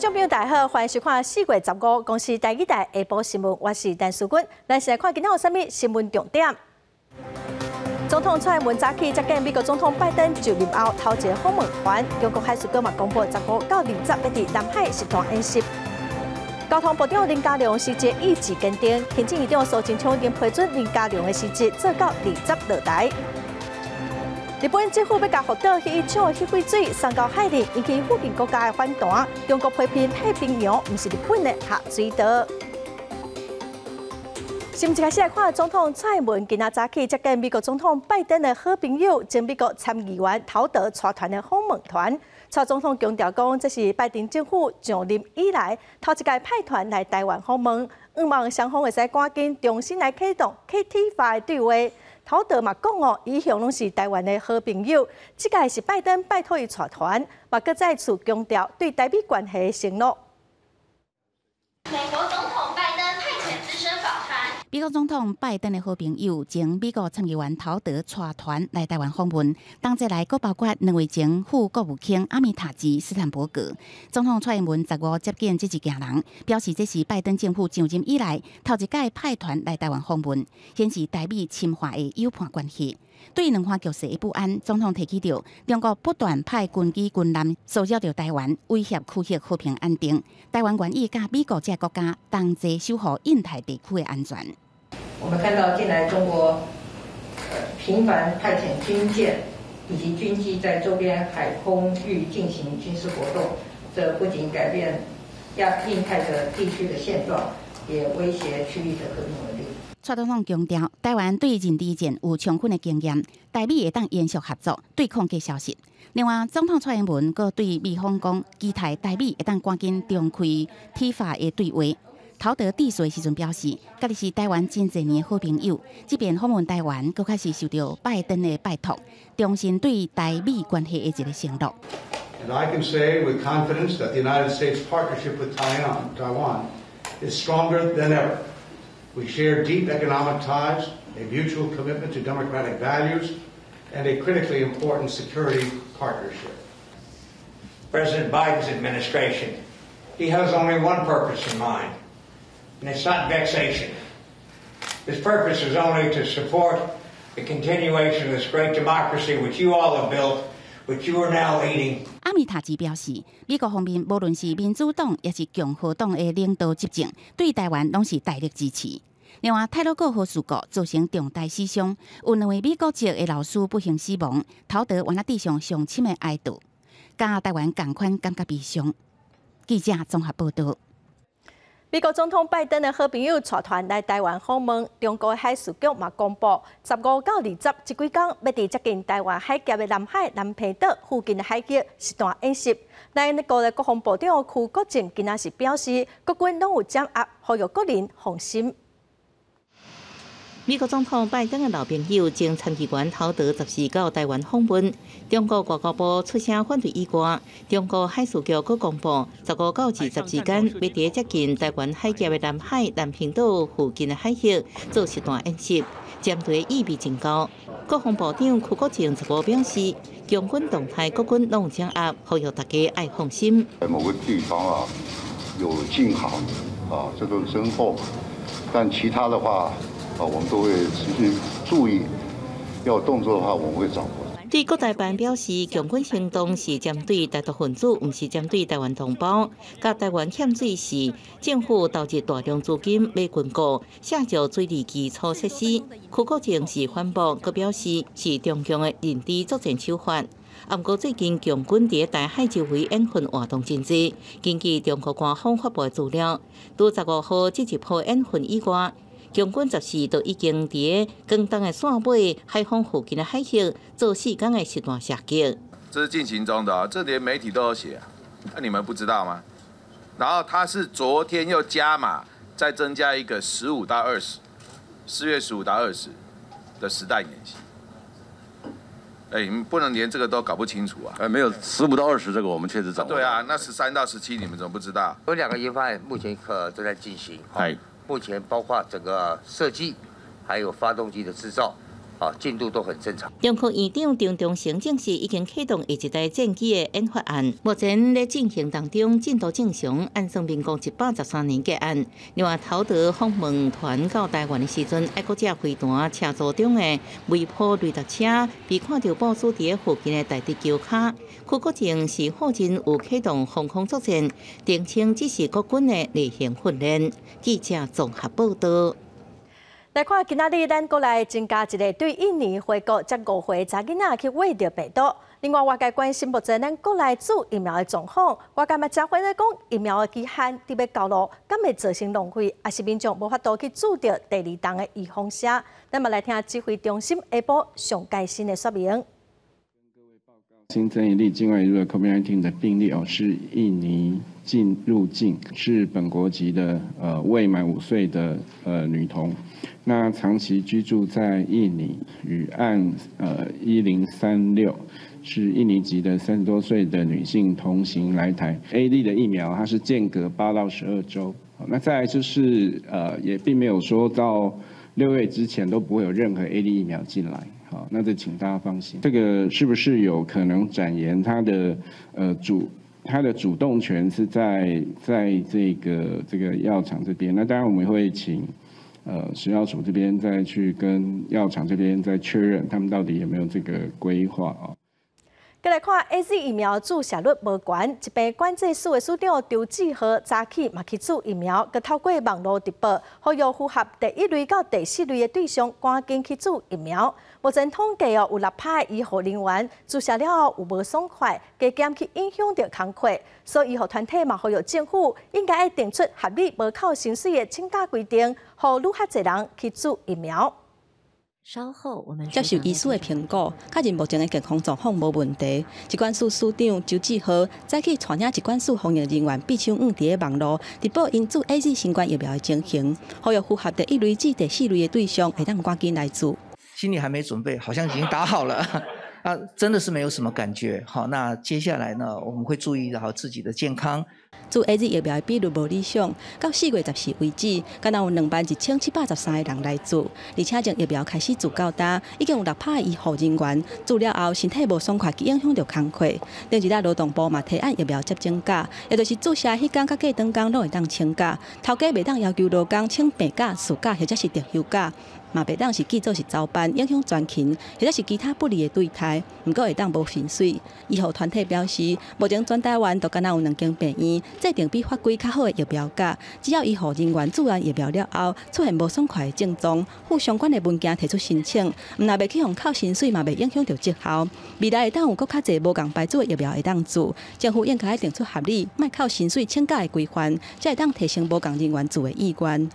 眾朋友大家好，歡迎收看4月15公視台語台下晡新聞，我是陳淑君。咱先來看今仔有啥物新聞重點。總統蔡英文早起接見美國總統拜登就任後頭一個訪問團，中國海事局嘛公布15到20欲佇南海實彈演習。交通部長林佳龍辭職意志堅定，行政院長蘇貞昌已經批准林佳龍的辭職，做到二十落台。日本政府欲共福島核一廠的核廢水送到海裡，引起附近國家的反彈。中國批評太平洋毋是日本的下水道。新聞一開始來看，總統蔡英文今仔早起接見美國總統拜登的好朋友，前美國參議員陶德帶團的訪問團。蔡總統強調講，這是拜登政府上任以來頭一屆派團來台灣訪問，向望雙方會使趕緊重新來啟動客體化的對話。陶德嘛講哦，伊一向攏是台灣的好朋友，這屆是拜登拜託伊帶團，嘛閣再次強調對台美關係的承諾。美國總統拜登派遣資深訪團。美國總統拜登的好朋友前美國參議員陶德帶團來台灣訪問，同齊來閣包括兩位前副國務卿阿米塔吉、斯坦伯格。總統蔡英文十五接見這一行人，表示這是拜登政府上任以來頭一屆派團來台灣訪問，顯示台美深化的友伴關係。對兩岸局勢的不安，總統提起著中國不斷派軍機軍艦騷擾著台灣，威脅區域和平安定。台灣願意佮美國這個國家同齊守護印太地區的安全。我們看到近來中國頻繁派遣軍艦以及軍機在周邊海空域進行軍事活動，這不僅改變亞印太的地區的現狀，也威脅區域的和平穩定。蔡總統強調，台灣對認知戰有充分的經驗，台美會當延續合作，對抗假消息。另外，總統蔡英文閣對美方講，期待台美會當趕緊重開體化的對話。陶德致辭的時陣表示，家己是台灣真濟年的好朋友，這遍訪問台灣，閣較是受著拜登的拜託，重申對台美關係的一個承諾。 And I can say with confidence that the United States partnership with Taiwan is stronger than ever. We share deep economic ties, a mutual commitment to democratic values, and a critically important security partnership. President Biden's administration, he has only one purpose in mind, and it's not vexation. His purpose is only to support the continuation of this great democracy which you all have built, which you are now leading. 阿米塔吉表示，美國方面無論是民主黨抑是共和黨的領導執政，對台灣攏是大力支持。另外，太魯閣號事故造成重大死傷，有兩位美國籍的老師不幸死亡，陶德願意致上上深的哀悼，佮台灣仝款感覺悲傷。記者綜合報道。美國總統拜登的好朋友帶團來台灣訪問，中國海事局嘛公布，15到20這幾工欲佇接近台灣海峽的南海南屏島附近的海域實彈演習。咱國的國防部長邱國正今仔是表示，國軍攏有掌握，呼籲國人放心。美國總統拜登的老朋友前參議員陶德14到台灣訪問，中國外交部出聲反對以外，中國海事局閣公布，15到20之間，欲佇接近台灣海峽的南海南屏島附近的海域做實彈演習，針對意味真高。國防部長邱國正十五表示，共軍動態國軍攏有掌握，呼籲大家愛放心。在某個地方啊，有禁航啊，這都是增厚，但其他的話，啊，我們都會持續注意，要有動作的話，我們會掌握。對國台辦表示，共軍行動是針對台獨分子，毋是針對台灣同胞。佮台灣欠水時，政府投入大量資金買軍購，卸石水利基礎設施。邱國正是反駁，閣表示是中共的認知作戰手法。啊，毋過最近共軍佇台海周圍演訓活動真濟，根據中國官方發布的資料，除15號這一波演訓以外，共軍14就已經佇廣東的汕尾海防附近的海域做4工的實彈射擊。這是進行中的啊，這連媒體都有寫啊，那你們不知道嗎？然後他是昨天又加碼，再增加一個十五到二十，4月15到20的實彈演習。哎，你們不能連這個都搞不清楚啊！哎，沒有十五到二十這個我們確實掌握。對啊，那13到17你們怎麼不知道？有兩個研發案目前可正在進行。係。目前包括整個設計，還有發動機的製造，啊，進度都很正常。中科院長張忠誠證實已經啟動下一代戰機的研發案，目前咧進行當中，進度正常。按算民國113年結案。另外，陶德訪問團到台灣的時陣，愛國者飛彈車組中的微波雷達車被看著部署佇附近的大直橋跤。邱國正是確認有啟動防空作戰，澄清這是國軍的例行訓練。記者綜合報道。來看今仔日咱國內增加一个對印尼回國才5歲查囡仔去秽著病毒。另外，外界關心目前咱國內注疫苗的狀況，外界嘛誠懷疑講疫苗的期限佇欲到囉，敢會造成浪費，抑是民眾無法度去注著第二針的預防針。咱嘛來聽指揮中心下晡上最新的說明。新增一例境外移入的 COVID-19 的病例哦，是印尼進入境，是本國籍的未滿5歲的女童，那長期居住在印尼，與案1036是印尼籍的30多歲的女性同行來台。AZ 的疫苗它是間隔8到12週，那再來就是也並沒有說到6月之前都不會有任何 AZ 疫苗進來。好，那就請大家放心。這個是不是有可能展延它的主動權是在這個藥廠這邊？那當然我們會請食藥署這邊再去跟藥廠這邊再確認，他們到底有沒有這個規劃啊？閣來看 AZ 疫苗注射率無懸，疾病管制署的署長周志豪早起嘛去注疫苗，閣透過網路直播，呼籲符合第一類到第四類的對象趕緊去注疫苗。目前統計哦，有6%醫護人員注射了後有無爽快，加減去影響著工課，所以醫護團體嘛呼籲政府應該愛定出合理無扣薪水的請假規定，予愈較濟人去注疫苗。稍後我們接受醫師的評估，確認目前的健康狀況無問題。疾管署署長周志豪早起帶領疾管署防疫人員閉手佇咧網路直播𪜶注 AZ 新冠疫苗的情形，呼籲符合第一類至第四類的對象會當趕緊來注。心裡還沒準備，好像已經打好了，啊，真的是沒有什麼感覺。好，那接下來呢，我們會注意好自己的健康。注 AZ 疫苗的比率無理想，到4月14為止，敢若有21,713個人來注，而且從疫苗開始注到今，已經有6%的醫護人員注了後身體無爽快，去影響著工課。頂一日勞動部嘛提案疫苗接種假，也就是注射彼工佮過長工攏會當請假，頭家袂當要求勞工請病假、事假或者是特休假。嘛袂當是記做是走班，影響全勤，或者是其他不利的對待。毋過會當無薪水。醫護團體表示，目前全台灣都敢若有兩間病院制定比法規較好的疫苗假，只要醫護人員注完疫苗了後出現無爽快的症狀，附相關的文件提出申請，毋但袂去予扣薪水，嘛袂影響著績效。未來會當有閣較濟無仝牌子的疫苗會當注，政府應該定出合理，莫扣薪水請假的規範，才會當提升無仝人員注的意願。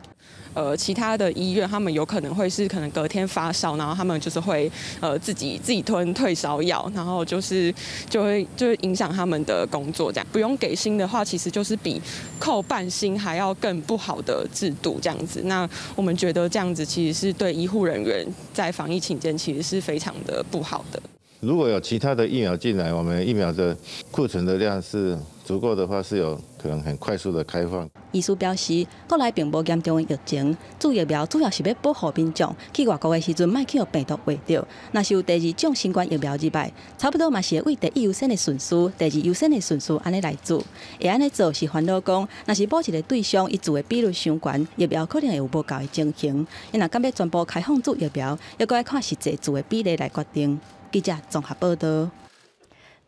其他的醫院他們有可能會是可能隔天發燒，然後他們就是會自己吞退燒藥，然後就是就會影響他們的工作。這樣不用給薪的話，其實就是比扣半薪還要更不好的制度這樣子。那我們覺得這樣子其實是對醫護人員在防疫期間其實是非常的不好的。如果有其他的疫苗進來，我們疫苗的庫存的量是足夠的話，是有可能很快速的開放。醫師表示，國內並無嚴重的疫情，注疫苗主要是欲保護民眾去外國的時陣，莫去予病毒秽著。若是有第二種新冠疫苗入來，差不多嘛是會對第一優先的順序，第二優先的順序按呢來注。會按呢做是煩惱講，若是某一個對象伊注的比率傷懸，疫苗可能會有無夠的情形。伊若敢欲全部開放注疫苗，猶閣愛看實際注的比例來決定。記者綜合報道。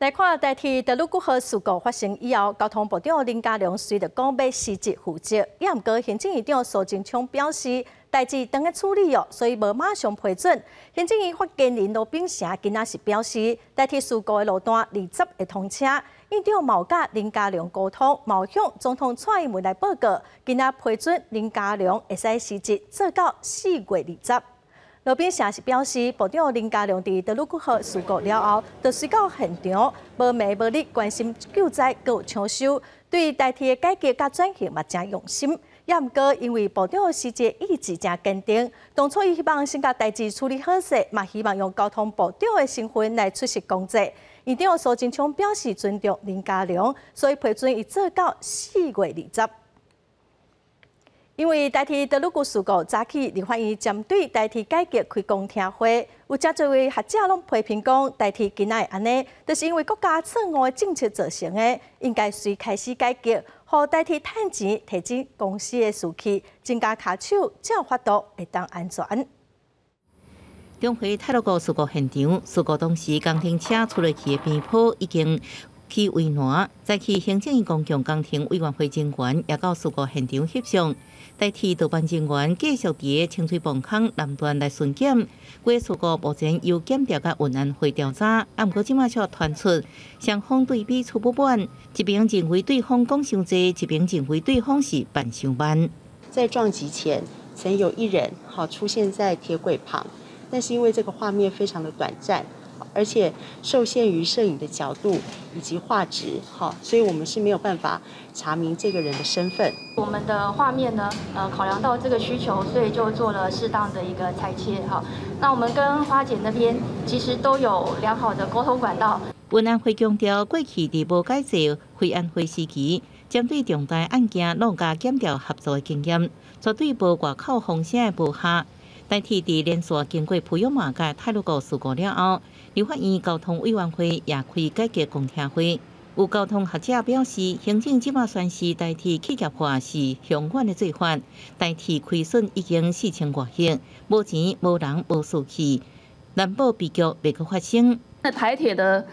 來看台鐵太魯閣號事故發生以後，交通部長林佳龍隨著講欲辭職負責，也毋過行政院長蘇貞昌表示，代誌當咧處理哦，所以無馬上批准。行政院發言人羅秉成今仔是表示，台鐵事故的路段20會通車，院長嘛有佮林佳龍溝通，嘛向總統蔡英文來報告，今仔批准林佳龍會使辭職做到4月20。羅秉成是表示，部長林佳龍佇太魯閣號事故了後，就隨到現場，無暝無日關心救災，閣有搶修，對台鐵的改革佮轉型嘛誠用心。也毋過因為部長辭職意志誠堅定，當初伊希望先共代誌處理好勢，嘛希望用交通部長的身份來出席公祭。院長蘇貞昌表示尊重林佳龍，所以批准伊做到4月20。因為台鐵太魯閣事故，早起立法院針對台鐵改革開公聽會，有誠濟位學者攏批評講，台鐵今仔會按呢，就是因為國家錯誤的政策造成的，應該隨開始改革，予台鐵趁錢提振公司的士氣，增加跤手，才有法度會當安全。中回太魯閣事故現場，事故當時工程車出落去的邊坡已經起圍欄，早起行政院公共工程委員會人員也到事故現場翕相。台鐵道班人員繼續佇清水泵坑南段來巡檢，該事故目前由檢調佮運安會調查，毋過這馬卻傳出雙方對彼此不滿，一邊認為對方講傷濟，一邊認為對方是辦傷慢。在撞擊前，曾有一人好出現在鐵軌旁，但是因為這個畫面非常的短暫，而且受限於攝影的角度以及畫質，好，所以我們是沒有辦法查明這個人的身份。我們的畫面呢，考量到這個需求，所以就做了適當的一個裁切，哈。那我們跟花檢那邊其實都有良好的溝通管道。運安會強調，過去佇無改制飛安會時期，針對重大案件攏佮檢調合作的經驗，絕對無外口風聲的無效。台鐵佇連續經過普悠瑪佮太魯閣事故了後，立法院交通委員會也開改革公聽會。有交通學者表示，行政這馬宣示台鐵企業化是長遠的做法，台鐵虧損已經4000外億，無錢、無人、無士氣，難保悲劇袂閣發生。那台鐵的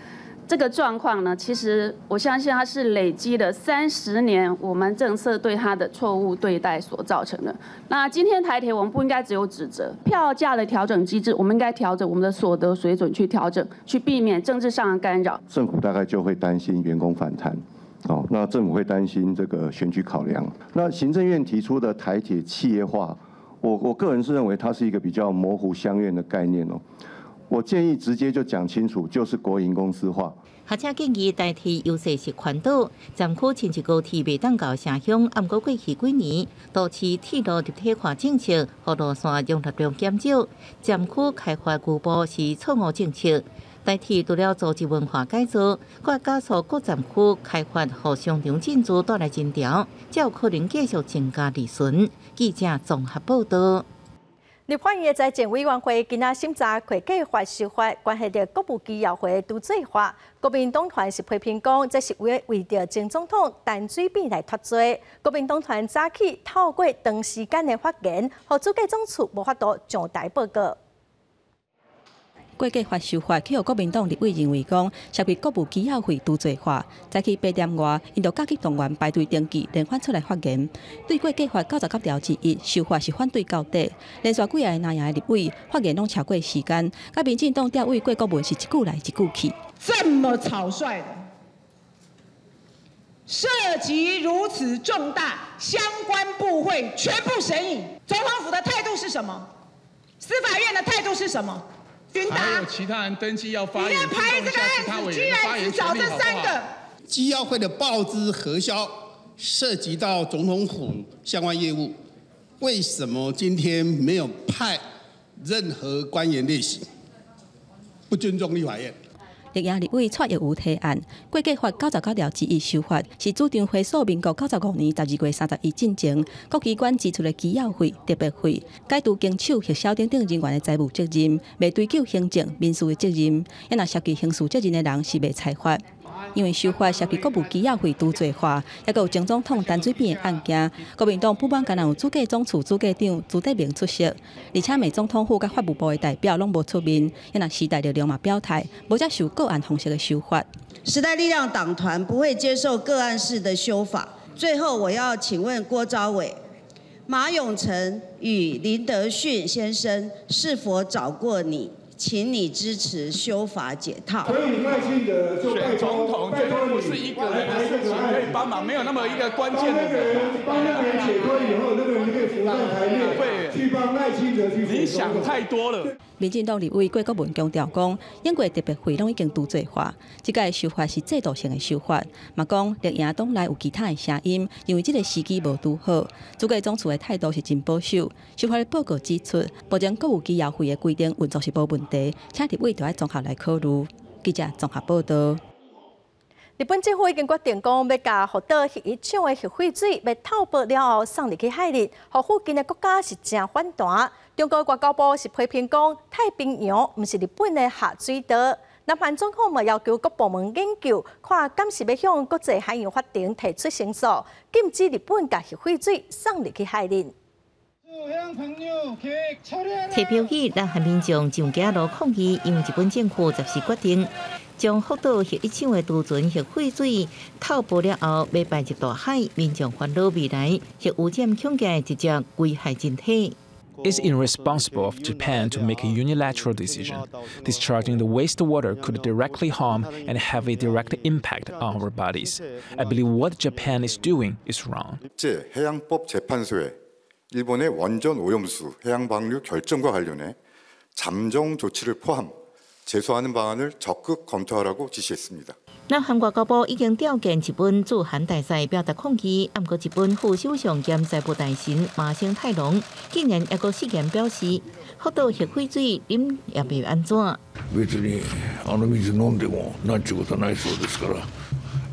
這個狀況呢，其實我相信它是累積了30年我們政策對它的錯誤對待所造成的。那今天台鐵我們不應該只有指責，票價的調整機制，我們應該調整我們的所得水準去調整，去避免政治上的干擾。政府大概就會擔心員工反彈，哦，那政府會擔心這個選舉考量。那行政院提出的台鐵企業化，我個人是認為它是一個比較模糊相願的概念哦。我建議直接就講清楚，就是國營公司化。學者建議台鐵優勢是環島，站區親像高鐵袂當到城鄉，毋過過去幾年，都市鐵路立體化政策，予路線容納量減少，站區開發局部是錯誤政策。台鐵除了組織文化改造，閣加速各站區開發，予商場進駐帶來人潮，才有可能繼續增加利潤。記者綜合報道。立法院的財政委員會今仔審查會計法修法，關係著國務機要費除罪化。國民黨團是批評講，這是為為著前總統陳水扁來脫罪。國民黨團早起透過長時間的發言，予主計總處無法度上台報告。會計法修法，去予國民黨立委認為講，涉及國務機要費除罪化。早起8點外，𪜶就甲急動員排隊登記，連番出來發言。對會計法99條之一修法是反對到底。連續幾个藍營的立委發言攏超過時間，佮民進黨調委郭國文是一句來一句去。這麼草率的，涉及如此重大，相關部會全部審議，總統府的態度是什麼？司法院的態度是什麼？還有其他人登記要發言，你要排這個案子，居然只找這三個。機要費的報支核銷涉及到總統府相關業務，為什麼今天沒有派任何官員列席？不尊重立法院。綠營立委蔡逸儒提案，會計法99條之一修法是主張回溯民國95年12月31進前，國機關支出的機要費、特別費，解除經手、核銷等等人員的財務責任，袂追究行政、民事的責任。抑若涉及刑事責任的人是袂裁罰。因為修法涉及國務機要費除罪化，抑閣有前總統陳水扁的案件，國民黨不滿干焦有主計總處主計長朱德明出席，而且美總統府佮法務部的代表攏無出面。抑若時代力量嘛表態，無接受個案方式的修法。時代力量黨團不會接受個案式的修法。最後，我要請問郭昭偉、馬永成與林德訓先生是否找過你？請你支持修法解套。所以賴清德就選總統絕對不是一個人的事情，可以幫忙，沒有那麼一個關鍵的人。幫那個人解脫以後，那個人就可以浮上台面，去幫賴清德去。你想太多了。民進黨立委郭國文強調講，英國特別費攏已經除罪化，這屆修法是制度性的修法。嘛講綠營黨內有其他的聲音，認為這個時機無拄好。主計總處的態度是真保守。修法的報告指出，目前國務機要費的規定運作是無問題，請立委著愛綜合來考慮。記者綜合報道。日本政府已經決定講，欲共福島核一廠的核廢水欲透報了後送入去海裡，予附近的國家是誠反彈。中國外交部是批評講，太平洋毋是日本的下水道。南韓總統嘛要求各部門研究，看敢是欲向國際海洋法庭提出申訴，禁止日本共核廢水送入去海裡。提標語，南韓民眾上街路抗議，因為日本政府十四決定將福島核一廠的儲存核廢水透報了後，欲排入大海，民眾煩惱未來核污染恐驚直接危害人體。 It's irresponsible of Japan to make a unilateral decision. Discharging the wastewater could directly harm and have a direct impact on our bodies. I believe what Japan is doing is wrong. 국제해양법재판소에 일본의 원전 오염수 해양 방류 결정과 관련해 잠정 조치를 포함 제소하는 방안을 적극 검토하라고 지시했습니다. 南韓外交部已經調見日本駐韓大使表達抗議，毋過日本副首相兼財務大臣麻生太郎竟然猶閣誓言表示，福島核廢水啉也袂按怎。別にあの水飲んでもなんちゅうことはないそうですから、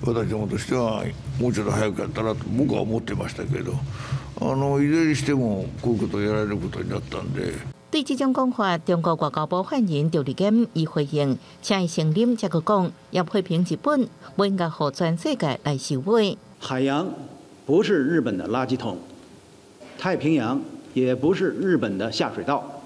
私どもとしてはもうちょっと早くやったらと僕は思ってましたけど、いずれにしてもこういうことをやられることになったんで。對這種講法，中國外交部發言人趙立堅伊回應，請伊承認，才閣講，也批評日本無應該予全世界來受尾。海洋不是日本的垃圾桶，太平洋也不是日本的下水道。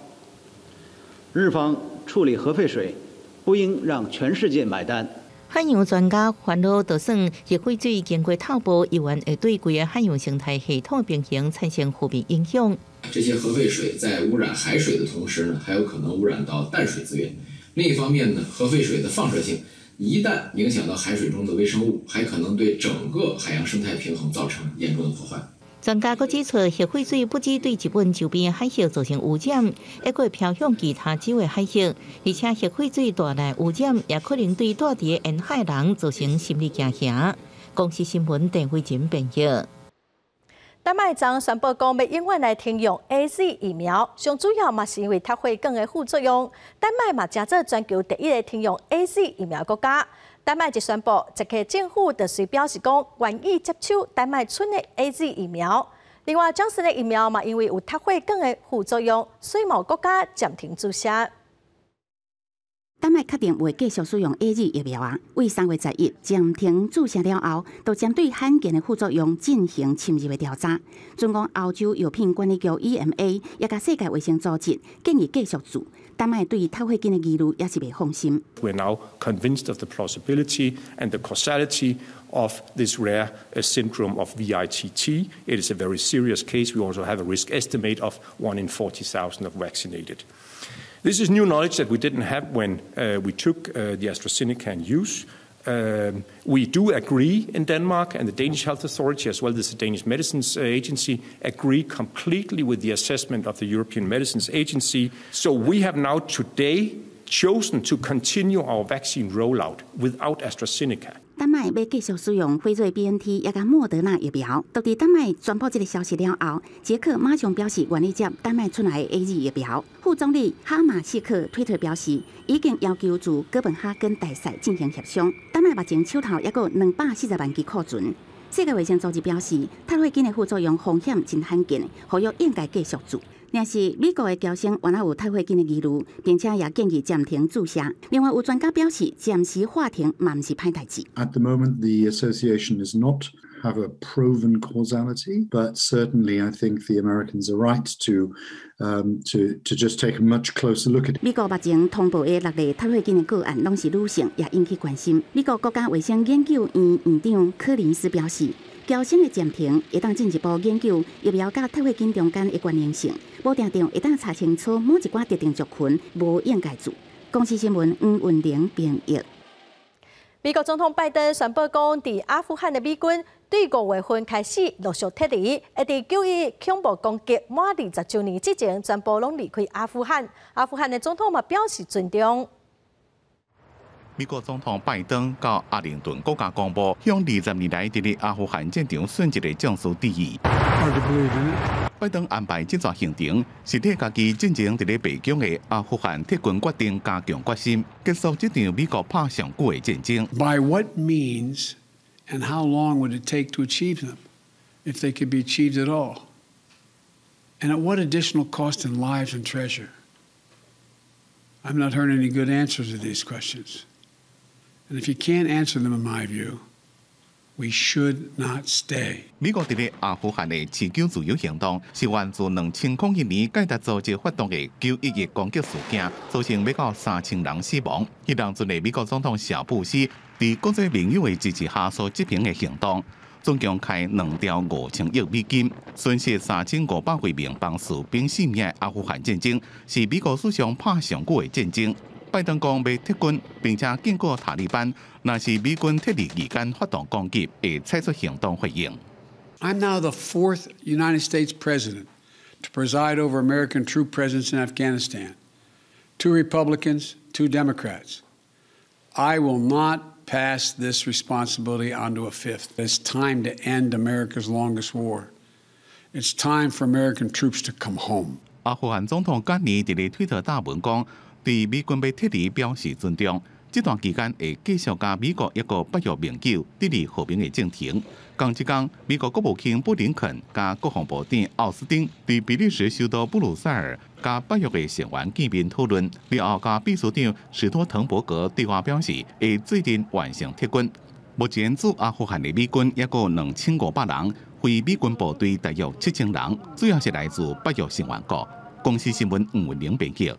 日方處理核廢水，不應讓全世界買單。海洋專家煩惱，就算核廢水經過透報，依然會對規个海洋生態系統平衡產生負面影響。這些核廢水在污染海水的同時呢，還有可能污染到淡水資源。另一方面呢，核廢水的放射性一旦影響到海水中的微生物，還可能對整個海洋生態平衡造成嚴重的破壞。專家閣指出，核廢水不只對日本周邊海域造成污染，還會飄向其他洲的海域，而且核廢水帶來污染，也可能對住佇沿海人造成心理驚嚇。公視新聞鄧慧珍編譯。丹麥昨宣布講，欲永遠來停用 AZ 疫苗，上主要嘛是因為脫血管的副作用。丹麥嘛成做全球第一个停用 AZ 疫苗國家。丹麥一宣布，捷克政府就隨表示講，願意接手丹麥出的 AZ 疫苗。另外，強生的疫苗嘛，因為有脫血管的副作用，所以嘛有國家暫停注射。丹麥確定袂繼續使用 AZ 疫苗啊，為3月11暫停注射了後，就針對罕見的副作用進行深入的調查。準講歐洲藥品管理局 EMA 也佮世界衛生組織建議繼續注。丹麥對脫血管的疑慮也是袂放心。 We are now convinced of the plausibility and the causality of this rare syndrome of VITT. It is a very serious case. We also have a risk estimate of 1 in 40,000 of vaccinated. This is new knowledge that we didn't have when we took the AstraZeneca in use. We do agree in Denmark, and the Danish Health Authority, as well as the Danish Medicines Agency, agree completely with the assessment of the European Medicines Agency. So we have now today chosen to continue our vaccine rollout without AstraZeneca. 丹麥欲繼續使用輝瑞 BNT 也佮莫德納疫苗。就佇丹麥宣布這个消息了後，捷克馬上表示願意接丹麥出來的 AZ 疫苗。副總理哈馬謝克推特表示，已經要求駐哥本哈根大使進行協商。丹麥目前手頭猶閣有240萬劑庫存。世界衛生組織表示，脫血管的副作用風險真罕見，呼籲應該繼續注。若是美國的嬌生原來有脫血管的疑慮，並且也建議暫停注射。另外有專家表示，暫時喊停嘛毋是歹代誌。 At the moment, the association is not have a proven causality, but certainly I think the Americans are right to just take a much closer look at. 美國目前通報的六例脫血管的個案，攏是女性，也引起關心。美國國家衛生研究院院長柯林斯表示，嬌生的暫停會當進一步研究疫苗佮脫血管中間的關聯性，無定定會當查清楚某一寡特定族群無應該注。公視新聞黃雲玲編譯。美國總統拜登宣布講，佇阿富汗的美軍對5月份開始陸續撤離，會佇9/11恐怖攻擊滿20週年之前，全部攏離開阿富汗。阿富汗的總統嘛表示尊重。美國總統拜登到阿靈頓國家公墓，向20年來佇咧阿富汗戰場殉職的將士致意。 Hard to believe, isn't it? 拜登安排這段行程，是替家己進前佇咧白宮的阿富汗撤軍決定加強決心，結束這場美國拍上久的戰爭。 By what means and how long would it take to achieve them, if they could be achieved at all? And at what additional cost in lives and treasure? I've not heard any good answers to these questions. And if you can't answer them, in my view, we should not stay. 美國佇咧阿富汗的持久自由行動是源自2001年蓋達組織發動的911攻擊事件，造成欲到3000人死亡。彼當陣的美國總統小布希佇國際盟友的支持下所執行的行動，總共開2兆5000億美金，損失3500幾名幫士兵性命的阿富汗戰爭，是美國史上拍上久的戰爭。拜登講欲撤軍，並且警告塔利班，若是美軍撤離期間發動攻擊，會採取行動回應。 I'm now the fourth United States president to preside over American troop presence in Afghanistan. Two Republicans, two Democrats. I will not pass this responsibility on to a fifth. It's time to end America's longest war. It's time for American troops to come home. 阿富汗總統甘尼佇咧推特貼文講，對美軍欲撤離表示尊重。這段期間會繼續佮美國抑閣北約盟友致力和平的進程。仝一工，美國國務卿布林肯佮國防部長奧斯汀佇比利時首都布魯塞爾佮北約的成員見面討論，了後佮秘書長史托滕伯格對話表示，會做陣完成撤軍。目前駐阿富汗的美軍抑閣有2500人，非美軍部隊大約7000人，主要是來自北約成員國。公視新聞吳文玲編輯。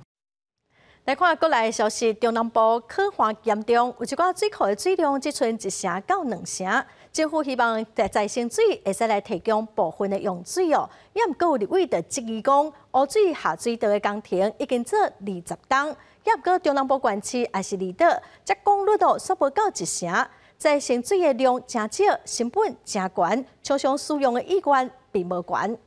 來看國內消息，中南部旱旱嚴重，有一寡水庫的水量只賰1成到2成。政府希望再生水會使來提供部分的用水哦。也毋過有立委就質疑講，污水下水道的工程已經做20冬，也毋過中南部縣市抑是離島，接降率都煞無到1成。再生水的量誠少，成本誠懸，廠商使用的意願並無懸。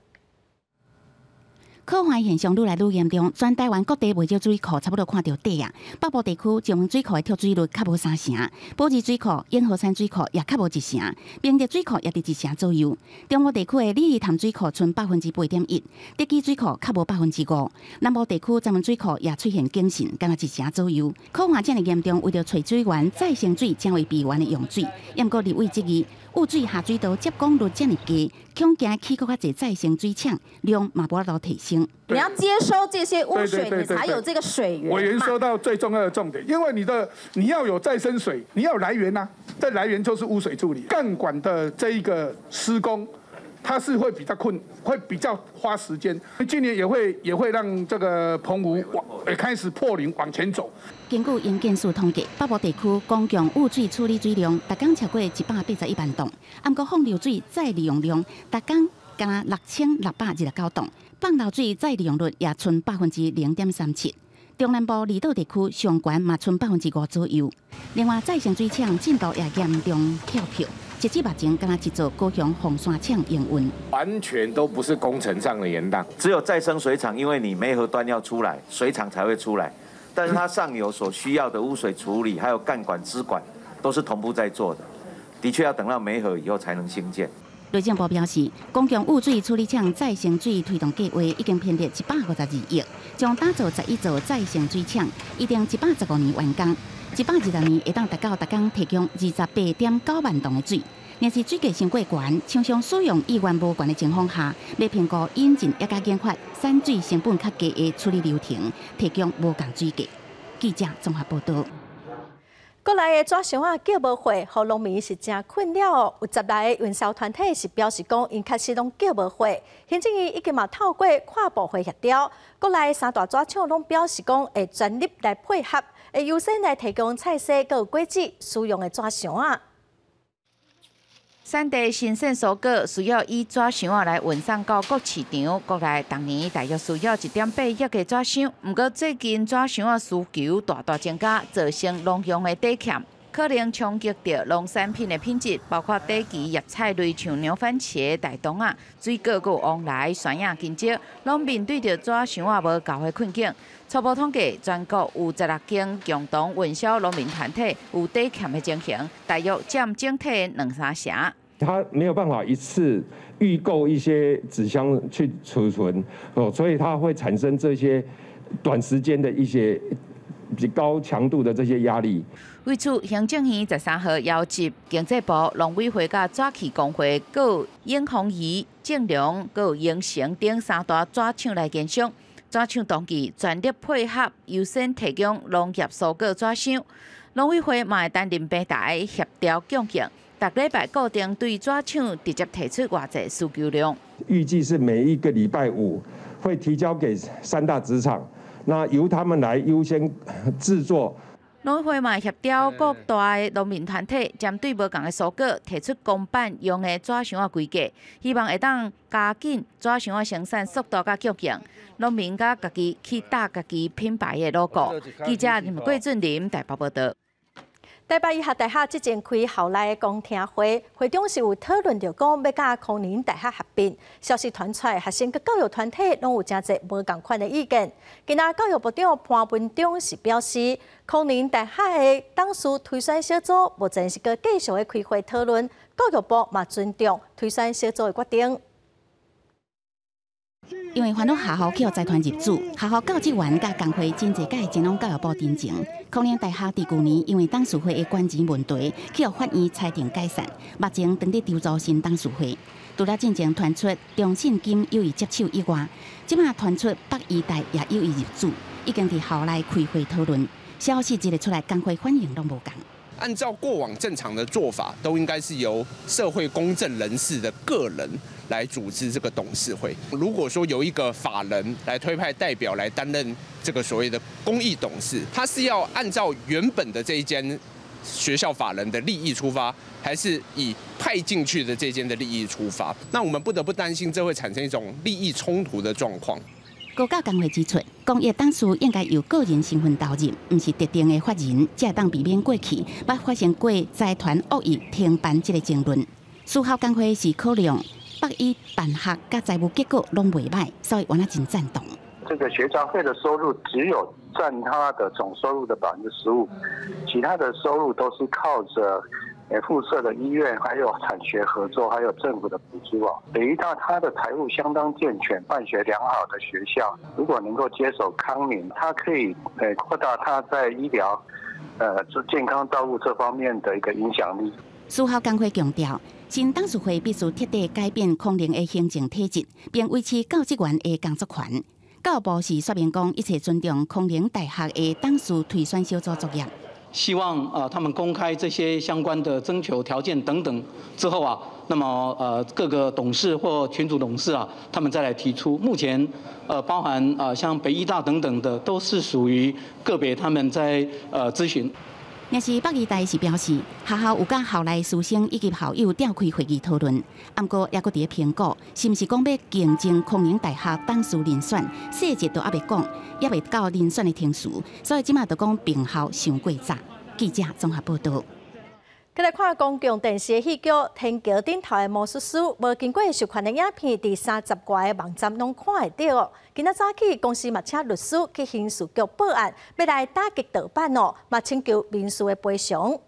旱旱現象愈來愈嚴重，全台灣各地袂少水庫差不多看著底啊。北部地區石門水庫的蓄水率較無3成，寶二水庫、永和山水庫也較無1成，明德水庫也佇1成左右。中部地區的鯉魚潭水庫賰8.1%，竹崎水庫較無5%。南部地區石門水庫也出現警訊，干焦1成左右。旱旱遮爾嚴重，為著揣水源，再生水成為備援的用水。毋過立委質疑，污水下水道接管率遮爾低，恐驚起閣較濟再生水廠量嘛無法度提升。你要接收這些污水，你才有這個水源。委員說到最重要的重點，因為你要有再生水，你要有來源吶，這來源就是污水處理。幹管的這一個施工，它是會比較困，會比較花時間。今年也會讓這個澎湖往開始破零往前走。根據營建署統計，北部地區公共污水處理水量，逐工超過181萬噸，毋過放流水再利用量，逐工干焦6629噸。放流水再利用率也賰0.37%，中南部離島地區上懸嘛賰5%左右。另外，再生水廠進度也嚴重跳票，截至目前，干焦一座高雄鳳山廠營運。完全都不是工程上的延宕，只有再生水廠，因為你梅河端要出來，水廠才會出來，但是它上游所需要的污水處理，還有幹管、支管，都是同步在做的，的確要等到梅河以後才能興建。內政部表示，公共污水處理廠再生水推動計劃已經編列152億，將打造11座再生水廠，預定115年完工，120年會當達到逐工提供28.9萬噸的水。若是水價傷過懸，廠商使用意願無懸的情況下，欲評估引進抑佮研發產水成本較低的處理流程，提供無仝水價。記者綜合報導。國內的紙箱仔叫無貨，予農民是誠困擾哦。有10來个運銷團體是表示講，𪜶確實攏叫無貨。行政院已經嘛透過跨部會協調，國內三大紙廠攏表示講會全力來配合，會優先來提供菜蔬閣有果子使用的紙箱仔。產地新鮮蔬果需要以紙箱仔來運送到各市場。國內逐年大約需要1.8億個紙箱，毋過最近紙箱仔需求大大增加，造成農用的底欠，可能衝擊著農產品的品質，包括短期葉菜類像牛番茄、大豆仔、水果、閣有黃梨、山葉、香蕉，攏面對著紙箱仔無夠的困境。初步統計，全國有16間共同運銷農民團體有底欠的情形，大約佔整體兩三成。他沒有辦法一次預購一些紙箱去儲存，哦，所以它會產生這些短時間的一些比高強度的這些壓力。為此，行政院13號邀集經濟部、農委會佮紙器公會、閣永豐餘、正隆、閣榮成等三大紙廠來研商。紙廠同意全力配合，優先提供農業蔬果紙箱。農委會嘛會擔任平台協調供應，逐禮拜固定對紙廠直接提出偌濟需求量。預計是每一個禮拜五會提交給三大紙廠，那由他們來優先製作。農委會嘛協調各大的農民團體，針對無仝的蔬果提出公辦用的紙箱仔規格，希望會當加緊紙箱仔生產速度佮供應，農民佮家己去打家己品牌的 logo。記者林桂俊林台北報道。台北醫學大學之前開校內的公聽會，會中是有討論著講欲佮康寧大學合併。消息傳出來，學生佮教育團體攏有誠濟無仝款的意見。今仔教育部長潘文忠是表示，康寧大學的董事推選小組目前是閣繼續咧開會討論，教育部嘛尊重推選小組的決定。因為煩惱學校去予財團入主，學校教職員佮工會真濟擺前往教育部陳情。康寧大學佇舊年因為董事會的權錢問題，去予法院裁定解散，目前正佇籌組新董事會。除了進前傳出中信金有意接手以外，這馬傳出北醫大也有意入主，已經佇校內開會討論。消息一个出來，工會反應攏無仝。按照過往正常的做法，都應該是由社會公正人士的個人來組織這個董事會。如果說由一個法人來推派代表來擔任這個所謂的公益董事，他是要按照原本的這一間學校法人的利益出發，還是以派進去的這間的利益出發？那我們不得不擔心，這會產生一種利益衝突的狀況。高教工會指出，公益董事應該由個人身份投入，毋是特定的法人，才會當避免過去捌發生過財團惡意停辦這个爭論。私校工會是考量北醫辦學佮財務結果攏袂䆀，所以我真贊同。這個學雜費的收入只有佔他的總收入的15%，其他的收入都是靠着附設的醫院，還有產學合作，還有政府的補助哦。等於到他的財務相當健全、辦學良好的學校，如果能夠接手康寧，他可以擴大他在醫療、健康照顧這方面的一個影響力。私校工會強調，新董事會必須徹底改變康寧的行政體制，並維持教職員的工作權。教育部是說明講，一切尊重康寧大學的董事推選小組作業。希望啊，他們公開這些相關的徵求條件等等之後啊，那麼各個董事或群組董事啊，他們再來提出。目前包含啊像北醫大等等的，都是屬於個別他們在諮詢。若是北醫大是表示，學校有佮校內師生以及校友召開會議討論，毋過猶閣佇咧評估，是毋是講欲競爭康寧大學董事人選，細節都猶未講，猶未到人選的程序，所以這馬就講併校傷過早。記者綜合報道。閣來看公共電視的戲劇《天橋頂頭的魔術師》，無經過授權的影片，佇30外个網站攏看會著。今仔早起，公司嘛請律師去刑事局報案，欲來打擊盜版哦，嘛請求民事的賠償。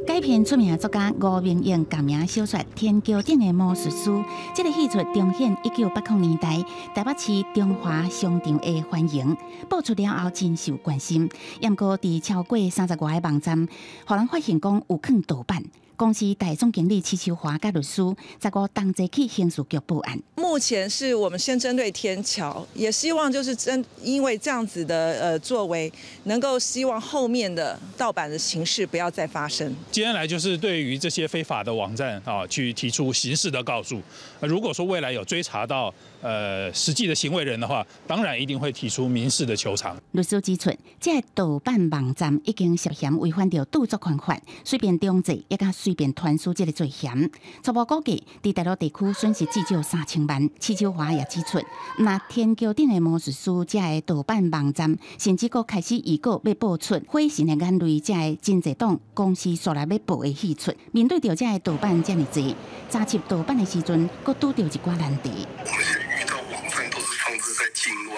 改編出名作家吳明益共名小說《天橋頂的魔術師》，這个戲出重現1980年代台北市中華商場的繁榮，播出了後真受關心。毋過，佇超過30外个網站，予人發現講有囥盜版。公司代總經理齊秋華佮律師，15同齊去刑事局報案。目前是我們先針對天橋，也希望就是針因為這樣子的作為，能夠希望後面的盜版的形式不要再發生。接下來就是對於這些非法的網站啊，去提出刑事的告訴。如果說未來有追查到實際的行為人的話，當然一定會提出民事的求償。律師指出，這个盜版網站已經涉嫌違反著著作權法，隨便重製抑佮隨便傳輸這个罪嫌。初步估計，佇大陸地區損失至少3000萬。齊秋華也指出，若天橋頂的魔術師這个盜版網站，甚至閣開始預告欲播出《火神的眼淚》這个真濟檔公視煞來欲播的戲出。面對著這个盜版遮爾濟，查緝盜版的時陣，閣拄著一寡難題。我們現在遇到網站都是放置在境外，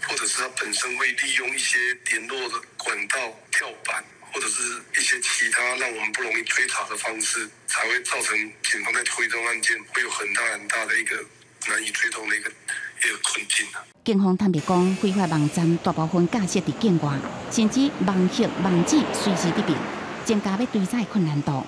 或者是它本身會利用一些聯絡的管道跳板，或者是一些其他讓我們不容易追查的方式，才會造成警方在推動案件會有很大很大的一個難以追蹤的一個困境。警方坦白講，非法網站大部分架設佇境外，甚至網域網址隨時佇變，增加欲追查的困難度。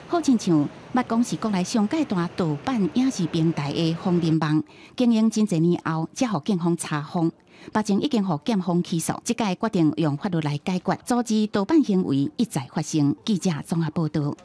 好親像捌講是國內上蓋大盜版影視平台的楓林網，經營真濟年後，才予警方查封。目前已經予檢方起訴，這屆決定用法律來解決，阻止盜版行為一再發生。記者綜合報道。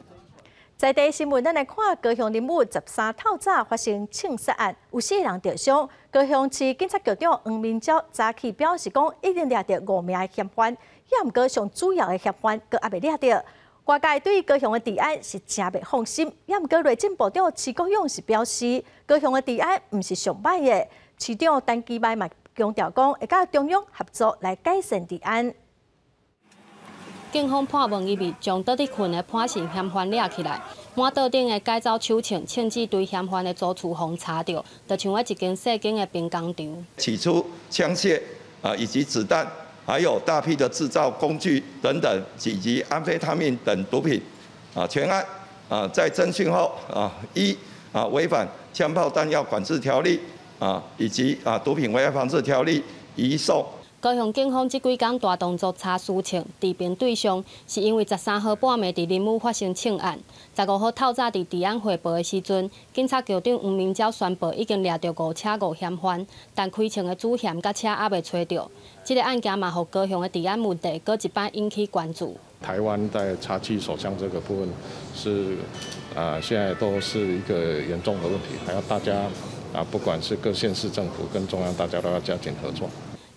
在地新聞，咱來看高雄林武13透早發生槍殺案，有四個人著傷。高雄市警察局長黃明昭早起表示講，已經掠著五名的嫌犯，也毋過上主要的嫌犯閣猶未掠著。外界對高雄的治安是誠袂放心，也毋過內政部長徐國勇是表示，高雄的治安毋是上歹的。市長陳其邁嘛強調講，會佮中央合作來改善治安。警方破門入去，將倒佇睏的潘姓嫌犯掠起來。滿桌頂的改造手槍，槍支對嫌犯的租厝予查著，就像一間細間的兵工廠。取出槍械啊，以及子彈，還有大批的製造工具等等，以及安非他命等毒品。啊，全案啊，在偵訊後啊，依啊違反槍炮彈藥管制條例啊，以及啊毒品危害防制條例移送。高雄警方這幾工大動作查事情，治平對象是因為13號半暝佇林武發生槍案，15號透早佇治安匯報的時陣，警察局長黃明昭宣布已經掠著五車五嫌犯，但開槍的主嫌佮車猶未揣著。這個案件嘛，予高雄的治安問題閣一擺引起關注。台灣在查緝手槍這個部分是現在都是一個嚴重的問題，還要大家不管是各縣市政府跟中央，大家都要加緊合作。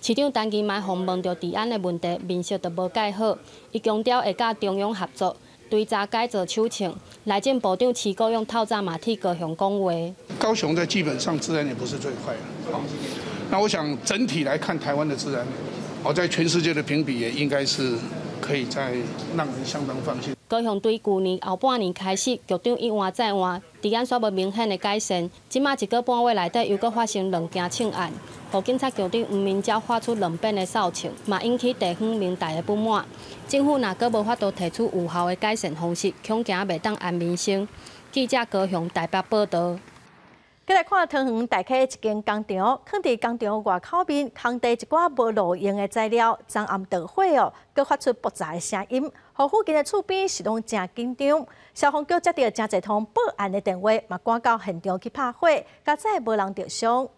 市長陳其邁予問著治安的問題，面色都無蓋好。伊強調會佮中央合作，追查改造手槍。內政部長徐國勇透早嘛替高雄講話。高雄在基本上治安也不是最壞的。那我想整體來看，台灣的治安，在全世界的評比也應該是可以在讓人相當放心。高雄對舊年後半年開始，局長一換再換，治安煞無明顯的改善。這馬一個半月內底又閣發生兩件槍案，予警察局長黃明昭發出兩遍的哨槍，嘛引起地方民代的不滿。政府若閣無法度提出有效的改善方式，恐驚袂當安民生。記者高雄台北報道。再來看桃園大溪一間工廠，囥佇工廠外口面，空地一寡無路用的材料，昨暗著火哦，閣發出爆炸的聲音，予附近的厝邊是攏誠緊張。消防局接著誠濟通報案的電話，嘛趕到現場去拍火，佳哉無人著傷。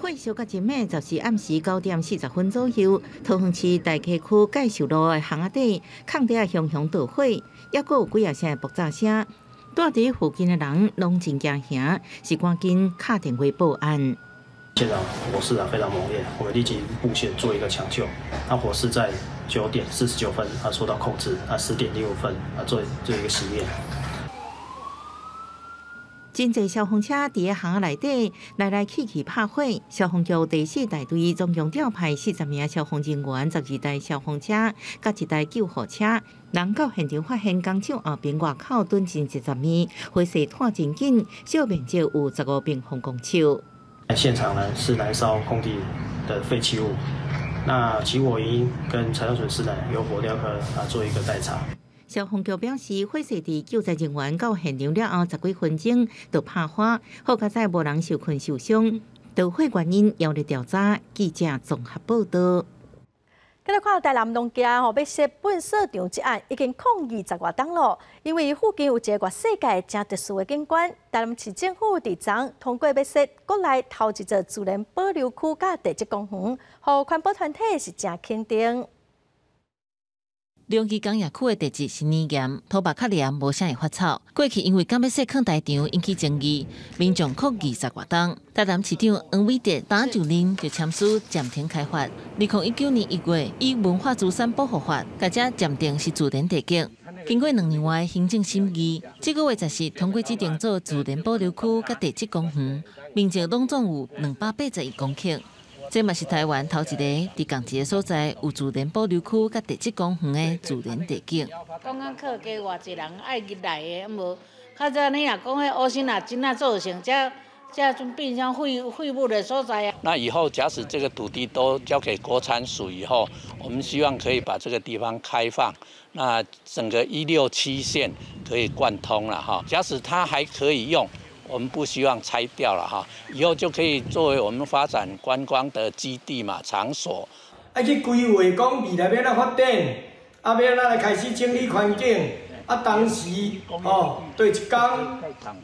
火燒甲真猛，就是暗時9點40分左右，桃園市大溪區介壽路的巷仔底，空地仔熊熊著火，猶閣有幾仔聲爆炸聲。住佇附近的人攏真驚嚇，是趕緊敲電話報案。現場火勢啊非常猛烈，我們立即布線做一個搶救。那火勢在9點49分啊受到控制，啊10點05分啊做一個熄滅。真濟消防車佇个巷仔內底來來去去拍火，消防局第四大隊總共調派40名消防人員、12台消防車、佮一台救護車。人到現場發現工廠後邊外口長近10米，火勢湠真緊，燒面積有15平方公尺。現場呢是燃燒工地的廢棄物，那起火原因跟財產損失呢由火調科啊做一個待查。消防局表示，火勢佇救災人員到現場了後十幾分鐘就拍花，好佳哉無人受困受傷。著火原因猶咧調查。記者綜合報道。再來看台南農家吼，欲設糞掃場這案已經抗議十外冬囉，因為附近有一個外世界誠特殊的景觀。台南市政府佇昨通過欲設國內頭一座自然保留區佮地質公園，予環保團體是誠肯定。龍崎工業區的地質是泥岩，土壤較黏，無啥會發臭。過去因為敢欲設礦台場引起爭議，民眾抗議十外冬。台南市長黃偉哲當就任就簽署暫停開發。2019年1月，以文化資產保護法，共這暫定是自然地景。經過2年外行政審議，這個月10日通過指定做自然保留區佮地質公園，面積攏總有281公頃。這嘛是台灣頭一个佇仝一个所在有自然保留區佮地質公園的自然地景。講講靠加偌濟人愛入來的，啊無較早你若講彼烏心若真仔做成，才這陣變成廢物的所在啊。那以後假使這個土地都交給國產署以後，我們希望可以把這個地方開放，那整個167線可以貫通了哈。假使它還可以用，我們不希望拆掉了哈，以後就可以作為我們發展觀光的基地嘛場所。愛去規劃講未來欲按怎發展，啊欲按怎來開始整理環境。啊，同時吼，對一工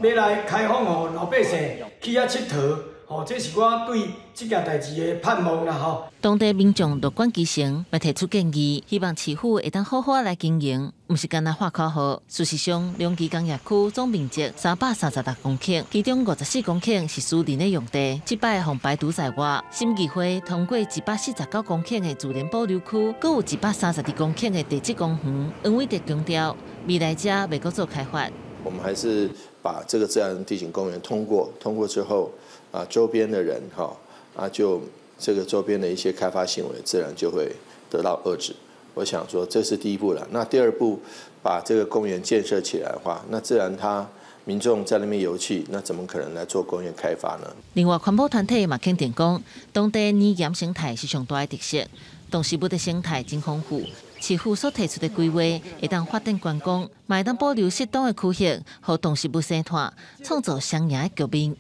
欲來開放予老百姓去遐𨑨迌，吼，這是我對這件代誌的盼望啦，吼。當地民眾樂觀其成，嘛提出建議，希望市府會當好好來經營，毋是干焦喊口號。事實上，龍崎工業區總面積336公頃，其中54公頃是私人的用地。這擺予排除在外，審議會通過149公頃的自然保留區，閣有132公頃的地質公園。黃偉哲強調，未來遮袂閣做開發。我們還是把這個自然地景公園通過，通過之後，啊，周邊的人哈，啊，就這個周邊的一些開發行為，自然就會得到遏制。我想說，這是第一步了。那第二步，把這個公園建設起來的話，那自然他民眾在那邊遊憩，那怎麼可能來做工業開發呢？另外，環保團體嘛肯定講，當地泥岩生態是上大的特色，動植物的生態真豐富。市府所提出的規劃，會當發展觀光，嘛會當保留適當的區域，予動植物生態，創造雙贏的局面。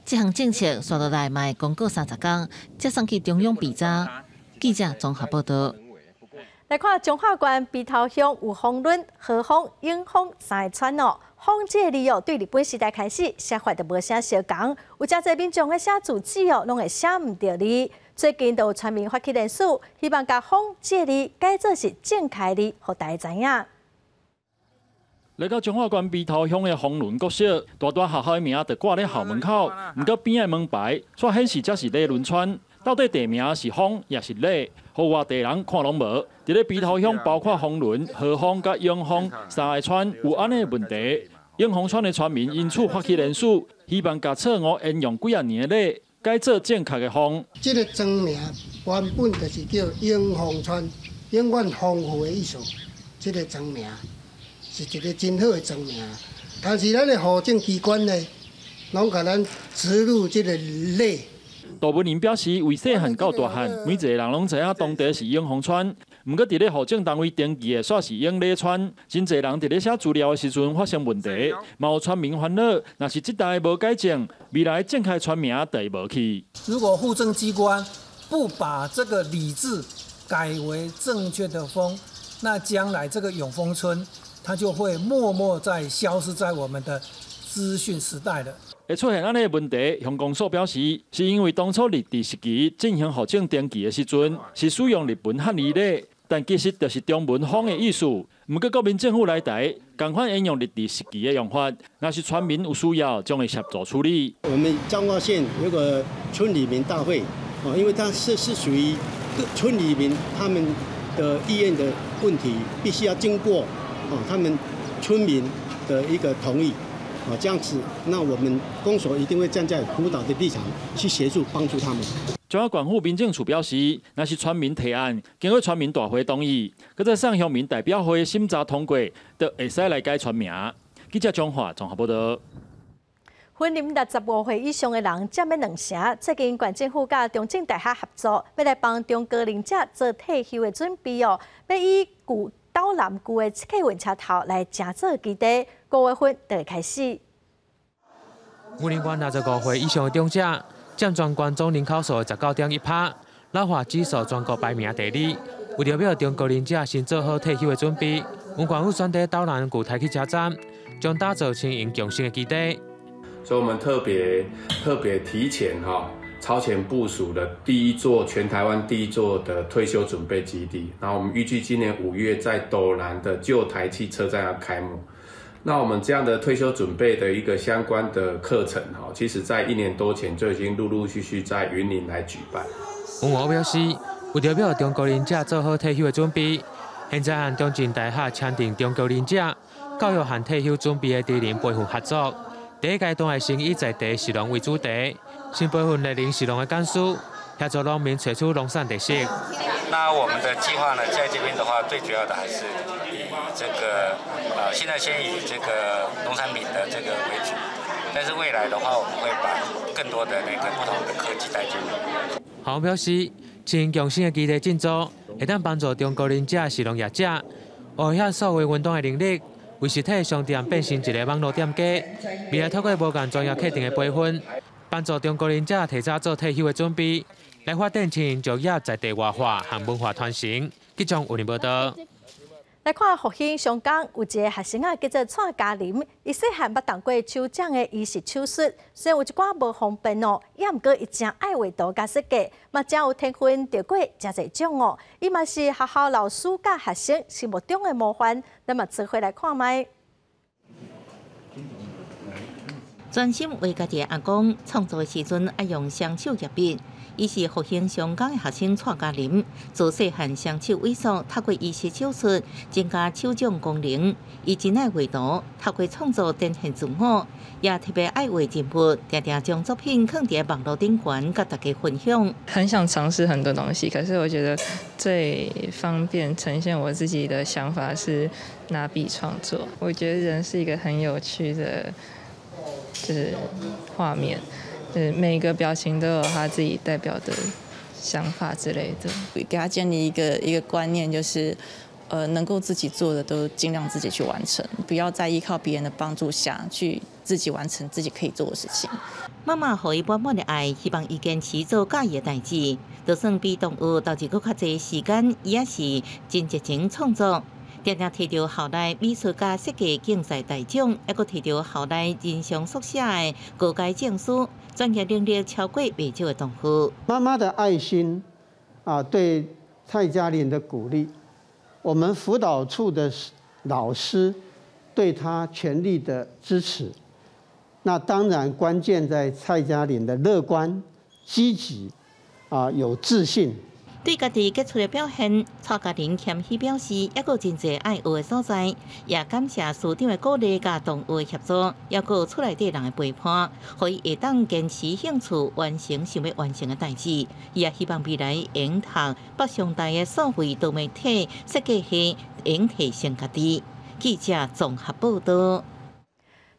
這項政策紲落來嘛會公告30工，才送去中央備查。記者綜合報道。來看彰化縣埤頭鄉有豐崙、和豐、永豐三個村哦。豐這個字哦，對日本時代開始寫法就無啥相仝，有誠濟民眾咧寫住址哦，攏會寫毋著字。最近就有村民發起聯署，希望共豐這個字改做是正確字，予大家知影。來到彰化縣埤頭鄉的豐崙國小，大大學校的名就掛咧校門口，毋過邊仔的門牌卻顯示這是禮崙村，到底地名是豐抑是禮，予外地人看攏無。佇咧埤頭鄉，包括豐崙、和豐佮永豐三个村有按呢問題。永豐村的村民因此發起聯署，希望共錯誤沿用幾仔年的禮改做正確的豐。這個莊名原本就是叫永豐村，永遠豐富的意思。這個莊名是一個真好的莊名，但是咱的戶政機關呢，攏共咱植入這個禮。杜文林表示，為細漢到大漢，每一個人攏知影當地是永豐村。毋過，佇咧戶政單位登記的，煞是永禮村。真濟人佇咧寫資料的時陣發生問題，嘛有村民煩惱。若是這代無改正，未來正確村名就會無去。如果戶政機關不把這個禮字改為正確的豐，那將來這個永豐村，它就會默默在消失在我們的資訊時代了。會出現按呢問題，鄉公所表示，是因為當初日治時期進行戶政登記的時陣，是使用日本漢字禮，但其實就是中文豐的意思。毋過國民政府來台，仝款沿用日治時期的用法，若是村民有需要，將會協助處理。我們彰化縣有個村里民大會，哦，因為它是屬於村里民他們的意願的問題，必須要經過哦他們村民的一個同意。哦，這樣子，那我們公所一定會站在輔導的立場去協助幫助他們。彰化縣府民政處表示，若是村民提案，經過村民大會同意，閣再送鄉民代表會審查通過，就會使來改村名。記者彰化綜合報道。雲林65歲以上的人佔欲兩成。最近縣政府佮中正大學合作，欲來幫中高齡者做退休的準備哦，欲以舊斗南舊的客運車頭來成做基地，5月份就會開始。雲林縣65歲以上的長者，佔全縣總人口數的19.1%，老化指數全國排名第二。為著欲予中高齡者先做好退休的準備，縣政府選佇斗南舊台汽車站，將打造青銀共生的基地。所以我們特別特別提前哈，超前部署了第一座全台灣第一座的退休準備基地。然後我們預計今年5月在斗南的舊台汽車站要開幕。那我們這樣的退休準備的一個相關的課程哈，其實在一年多前就已經陸陸續續在雲林來舉辦。吳我表示，為著欲予中高齡者做好退休的準備，現在和中正大學簽訂中高齡者教育和退休準備的職能培訓合作。第一階段會先以在地食農為主題，先培訓樂齡食農的講師，協助農民揣出農產特色。那我們的計劃呢，在這邊的話，最主要的還是以這個，現在先以這個農產品的這個為主。但是未來的話，我們會把更多的那個不同的科技帶進來。校方表示，青共生的基地進駐，會當幫助中高齡者是農業者，學曉數位運動的能力，為實體商店變成一个網路店家。未來透過無仝專業課程的培訓，幫助中高齡者提早做退休的準備，來發展青年就業在地活化和文化傳承。記者有報道。來看復興上港有一个學生仔，叫做蔡嘉琳，伊細漢捌動過手掌的移植手術，雖然有一寡無方便哦，也毋過伊誠愛畫圖佮設計，嘛誠有天分，得過誠濟獎哦。伊嘛是學校老師佮學生心目中的模範，咱嘛做伙來看覓。專心為家己的阿公創作的時陣，愛用雙手捏筆。伊是復興上港的學生蔡嘉琳，自細漢雙手萎縮，透過移植手術增加手掌功能。伊真愛畫圖，透過創作展現自我，也特別愛畫人物，常常將作品放佇網路頂懸，佮大家分享。很想嘗試很多東西，可是我覺得最方便呈現我自己的想法是拿筆創作。我覺得人是一個很有趣的，就是畫面。就是每個表情都有他自己代表的想法之類的。給他建立一個觀念，就是能夠自己做的都盡量自己去完成，不要再依靠別人的幫助下去自己完成自己可以做的事情。媽媽予伊滿滿的愛，希望伊堅持做佮意的代誌。就算比同學投入閣較濟時間，伊也是真熱情創作。常常提著校內美術佮設計競賽大獎，猶閣提著校內人上速寫的高階證書，專業能力超過袂少的同學。媽媽的愛心啊，對蔡嘉琳的鼓勵，我們輔導處的老師對她全力的支持。那當然關鍵在蔡嘉琳的樂觀、積極啊，有自信。對家己傑出的表現，蔡嘉琳謙虛表示，猶閣真濟愛學的所在，也感謝師長的鼓勵佮同學的協助，猶閣厝內底人的陪伴，予伊會當堅持興趣，完成想欲完成的代誌。伊也希望未來會用讀北上大的數位多媒體設計系，會用提升家己。記者綜合報道。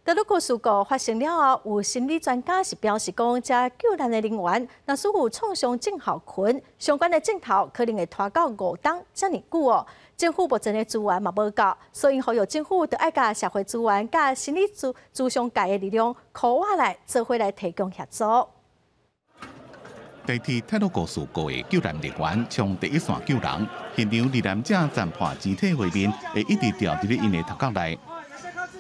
德魯固事故發生了後，有心理專家是表示講，這救難的人員若是有創傷症候群，相關的症頭可能會拖到5冬遮爾久哦。政府目前的資源嘛無夠，所以呼籲政府著愛共社會資源、佮心理諮商界的力量，箍倚來做伙來提供協助。代替太魯閣事故的救難人員衝第一線救人，現場罹難者殘破肢體畫面會一直牢佇咧𪜶的頭殼內。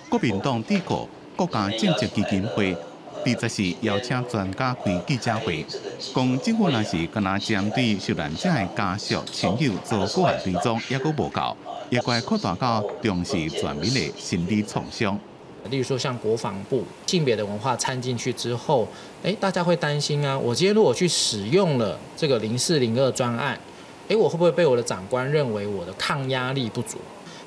國民黨智庫國家政策基金會24邀請專家開記者會，講政府若是干焦針對受難者的家屬親友做個案追蹤，猶閣無夠，也該擴大到重視全民的心理創傷。例如說，像國防部性別的文化摻進去之後，大家會擔心啊，我今天如果去使用了這個0402專案，我會不會被我的長官認為我的抗壓力不足？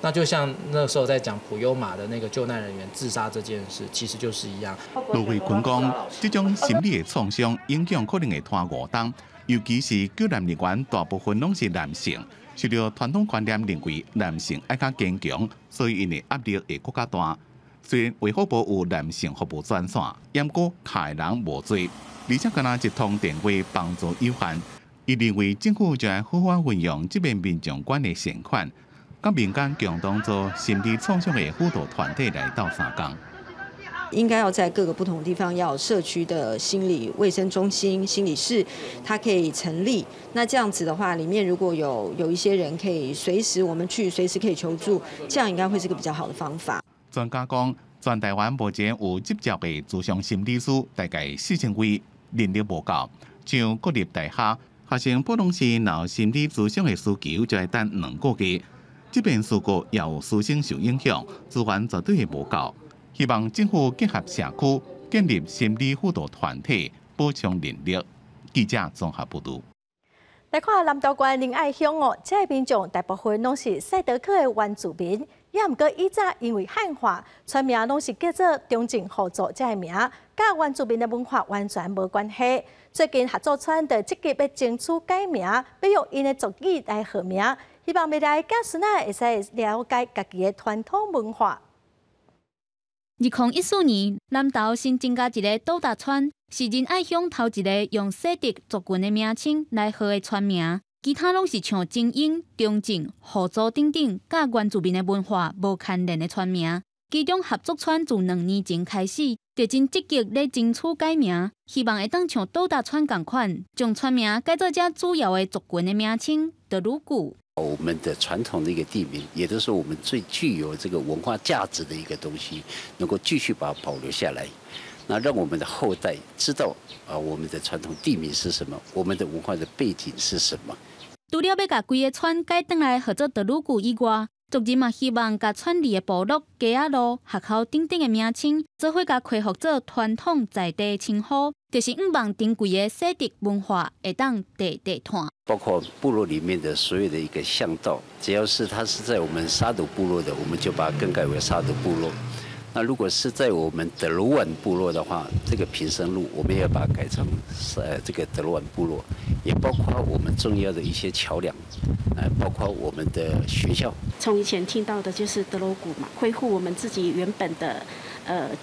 那就像那時候在講普悠瑪的那個救難人員自殺這件事，其實就是一樣。盧慧坤講，這種心理的創傷影響可能會拖5冬，尤其是救難人員大部分攏是男性，受著傳統觀念認為男性愛較堅強，所以𪜶的壓力會閣較大。雖然衛福部有男性服務專線，毋過敲的人無濟，而且干焦一通電話幫助有限。伊認為政府就愛好好運用這邊民眾捐的善款，佮民間共同做心理創傷的輔導團體來鬥相共。應該要在各個不同地方要有社區的心理衛生中心、心理室，它可以成立。那這樣子的話，裡面如果有一些人可以隨時我們去，隨時可以求助，這樣應該會是個比較好的方法。專家講，全台灣目前有執照的諮商心理師大概4000位，人力無夠。像國立大學學生普通時若有心理諮商的需求，就愛等2個月。這邊事故也有師生受影響，資源絕對會無夠。希望政府結合社區，建立心理輔導團體，補充人力。記者綜合報導。來看南投縣仁愛鄉哦，這个民眾大部分攏是賽德克的原住民，也毋過以早因為漢化，村名攏是叫做中正合作這个名，佮原住民的文化完全無關係。最近合作村就積極欲爭取改名，欲用𪜶的族語來號名，希望未來子孫仔會使了解家己的傳統文化。2014年，南投新增加一个斗大村，是仁爱乡头一个用西德族群的名称来号的村名，其他攏是像精英、中正、互助等等，佮原住民的文化无牵连的村名。其中合作村自2年前开始，就真积极咧争取改名，希望会当像斗大村仝款，将村名改做遮主要的族群的名称德鲁古。我们的传统的一个地名，也都是我们最具有这个文化价值的一个东西，能够继续把它保留下来，那让我们的后代知道啊，我们的传统地名是什么，我们的文化的背景是什么。除了欲共规个村改转来号做德鲁古以外，族人嘛希望共村里的部落、街仔路、学校等等的名称，做伙共恢复做传统在地称呼，就是向望珍贵的西德文化会当代代传。包括部落里面的所有的一个巷道，只要是它是在我们沙鲁部落的，我们就把它更改为沙鲁部落。那如果是在我们德鲁宛部落的话，这个平生路我们也要把它改成这个德鲁宛部落，也包括我们重要的一些桥梁，包括我们的学校。从以前听到的就是德鲁古嘛，恢复我们自己原本的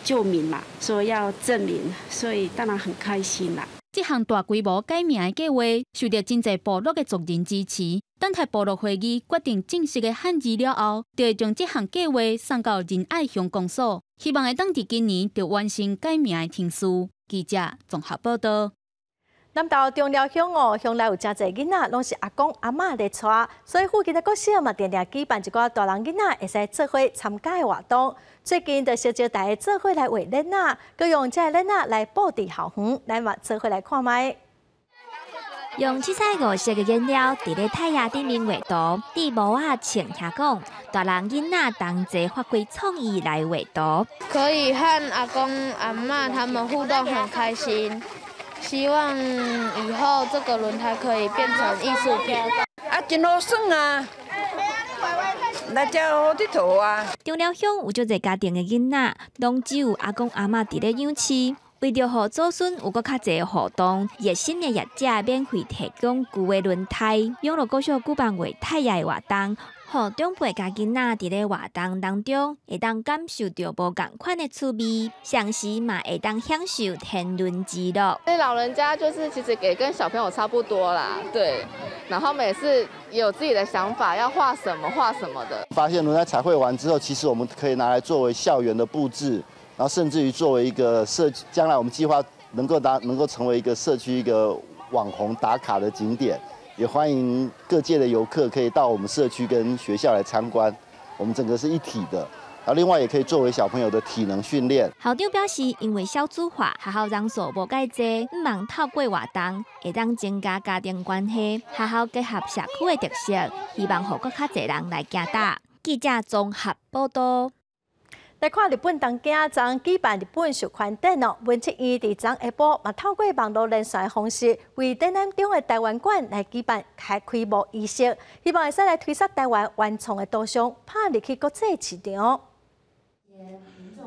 旧名嘛，说要正名，所以当然很开心啦。这项大规模改名的计划受到真济部落的族人支持。等待部落会议决定正式的汉字了后，就会将这项计划送到仁爱乡公所，希望会当伫今年就完成改名的程序。记者综合报道。南投中寮乡哦，乡内有真济囡仔，攏是阿公阿嬷咧带，所以附近的国小嘛，定定举办一寡大人囡仔会使做伙参加的活动。最近就相招大家做伙来画链仔，阁用这个链仔来布置校园，咱嘛做伙来看觅。用七彩五色的颜料，伫咧太阳顶面画图，对模仔穿遐讲，大人囡仔同齐发挥创意来画图。可以和阿公阿嬷他们互动，很开心。希望以后这个轮胎可以变成艺术品。啊，真好耍啊！来遮好𨑨迌啊！中寮乡有足济家庭的囡仔，攏只有阿公阿嬷伫咧养饲。为著予祖孙有阁较济互动，热心的业者免费提供旧的轮胎。永乐国小举办画太阳的活动，予长辈佮囡仔伫咧活动当中，会当感受著无仝款的趣味，同时嘛会当享受天伦之乐。那老人家就是其实也跟小朋友差不多啦，对。然后每次也有自己的想法，要画什么画什么的。发现轮胎彩绘完之后，其实我们可以拿来作为校园的布置。然后甚至于作为一个社，将来我们计划能够成为一个社区一个网红打卡的景点，也欢迎各界的游客可以到我们社区跟学校来参观。我们整个是一体的，然后另外也可以作为小朋友的体能训练。校长表示，因为少子化，学校人数无介济，向望透过活动，会当增加家庭关系，学校结合社区的特色，希望予阁较济人来行搭。记者综合报道。来看日本东京昨举办日本授权展哦，文策院伫昨下晡嘛透过网路连线的方式，为展览中的台湾馆来举办开幕仪式，希望会使来推捒台湾原创的图像，拍入去国际市场。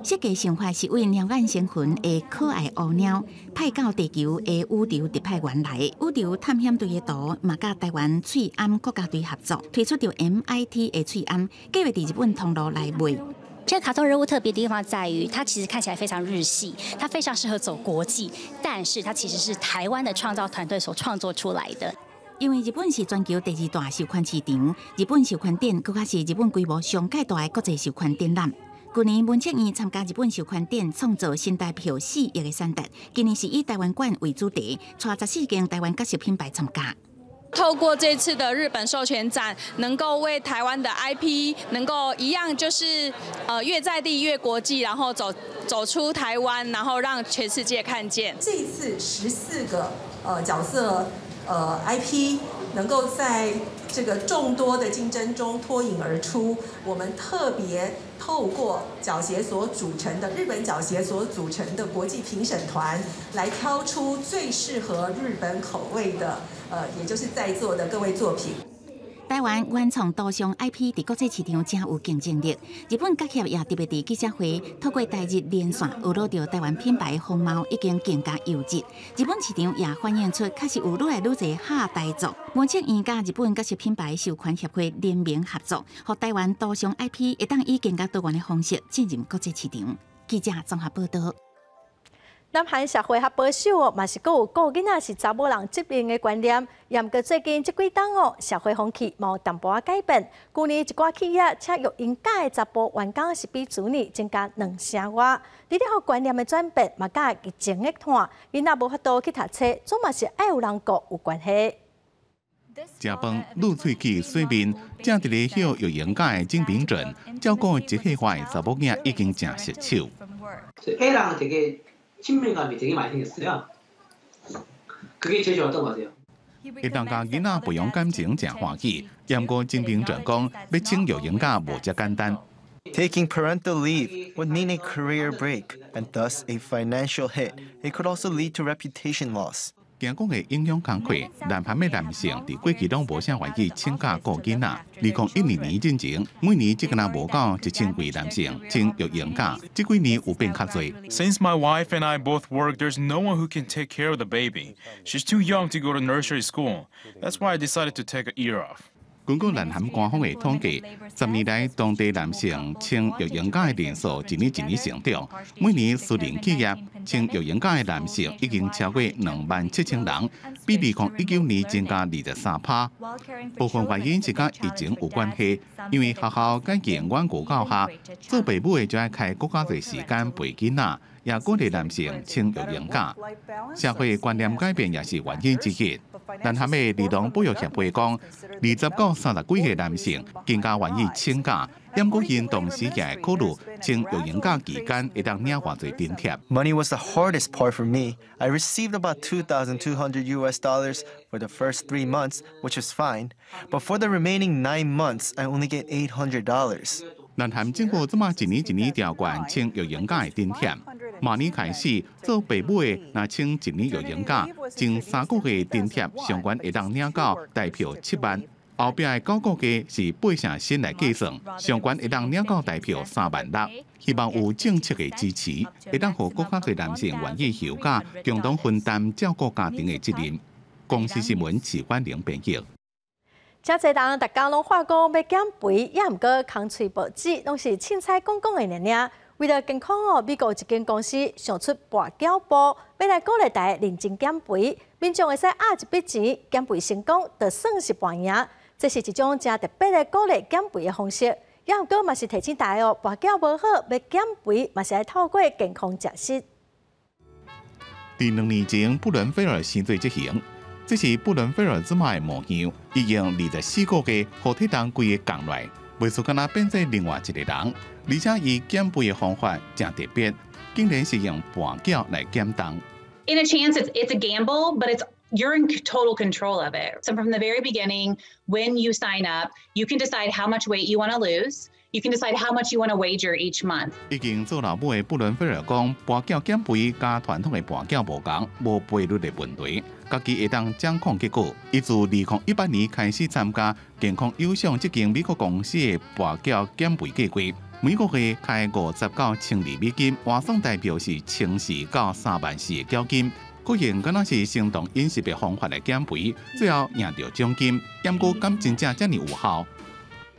设计想法是为猫眼星云的可爱乌猫派到地球的宇宙特派员来。宇宙探险队的图嘛，佮台湾喙罨国家队合作，推出著 MIT 的喙罨，计划伫日本通路来卖。这个卡通人物特别的地方在于，它其实看起来非常日系，它非常适合走国际，但是它其实是台湾的创造团队所创作出来的。因为日本是全球第二大授权市场，日本授权展阁较是日本规模上盖大的国际授权展览。去年文策院参加日本授权展，创造新台票4亿的产值。今年是以台湾馆为主题，带14间台湾角色品牌参加。透过这次的日本授权展，能够为台湾的 IP 能够一样，就是越在地越国际，然后走出台湾，然后让全世界看见。这一次14个角色IP 能够在这个众多的竞争中脱颖而出，我们特别透过角协所组成的日本角协所组成的国际评审团，来挑出最适合日本口味的，也就是在座的各位作品。台湾原创图像 IP 伫国际市场真有竞争力。日本角协也特别伫记者会，透过台日连线，学到著台湾品牌风貌已经更加优质。日本市场也反映出，确实有愈来愈济下台族。文策院佮日本角色品牌授权协会联名合作，予台湾图像 IP 会当以更加多元的方式进入国际市场。記者綜合報道。南韓社會較保守哦，嘛是閣有顧囡仔是查某人責任的觀念。毋過最近這幾冬哦，社會風氣嘛有淡薄仔改變。舊年一寡企業請育嬰假的查埔員工是比前年增加兩成外。除了觀念的轉變，嘛佮疫情的拖，囡仔無法度去讀冊，總嘛是愛有人顧有關係。食飯、擼喙齒、洗面，正佇咧歇育嬰假的鄭秉準，照顧一歲外的查某囝已經誠熟手。 애랑 되게 친밀감이 되게 많이 생겼어요. 그게 제일 좋았던 것 같아요. 會當共囡仔培養感情誠歡喜，毋過鄭秉準講，欲請育嬰假無遮簡單。 Taking parental leave would mean a career break and thus a financial hit. It could also lead to reputation loss. 驚講會影響工課，南韓的男性佇過去攏無啥願意請假顧囡仔。2011年進前，每年只敢若無夠1000位男性請育嬰假，這幾年有變較濟。 Since my wife and I both work, there's no one who can take care of the baby. She's too young to go to nursery school. That's why I decided to take a year off. 根據南韓官方的統計，10年來當地男性請育嬰假的人數一年一年成長，每年私人企業請育嬰假的男性已經超過27,000人，比2019年增加23%。部分原因是佮疫情有關係，因為學校改用遠距教學，做爸母的就愛開閣較濟時間陪囡仔，也鼓勵男性請育嬰假。社會觀念改變也是原因之一。南韓的兒童保育協會講，20到30幾歲男性更加願意請假，毋過𪜶同時也會考慮請育嬰假期間會當領偌濟津貼。 Money was the hardest part for me. I received about 2,200 US dollars for the first 3 months, which is fine. But for the remaining 9 months, I only get $800. 南韓政府這馬一年一年調懸請育嬰假的津貼，明年開始做爸母的若請一年育嬰假，前3個月津貼上懸會當領到台票7萬，後壁的9個月是8成薪來計算，上懸會當領到台票3萬6。希望有政策的支持，會當予閣較濟男性願意休假，共同分擔照顧家庭的責任。公視新聞齊婉玲編譯。誠濟人逐工攏喊講欲減肥，也毋過空喙無止，攏是凊彩講講的爾爾。為了健康哦，美國一間公司想出跋筊步，欲來鼓勵大家認真減肥，民眾會使押一筆錢，減肥成功就算是跋贏。這是一種誠特別的鼓勵減肥的方式。也毋過嘛是提醒大家哦，跋筊無好，欲減肥嘛是愛透過健康食食。佇2年前，布倫菲爾生做這型。這是布倫菲爾這馬的模樣，伊用24個月，予體重規个降落來，袂輸敢若變做另外一個人。而且伊減肥的方法誠特別，竟然是用跋筊來減重。 In a chance, it's a gamble, but you're in total control of it. So from the very beginning, when you sign up, you can decide how much weight you want to lose. You can decide how much you want to wager each month. 已經做老母的布倫菲爾講，跋筊減肥佮傳統的跋筊無仝，無賠率的問題，家己會當掌控結果。伊自2018年開始參加健康有賞這間美國公司的跋筊減肥計劃，每個月開50到1200美金，換算台票是1400到3萬4的繳金。閣用敢若是生酮飲食的方法來減肥，最後贏著獎金。毋過敢真正遮爾有效？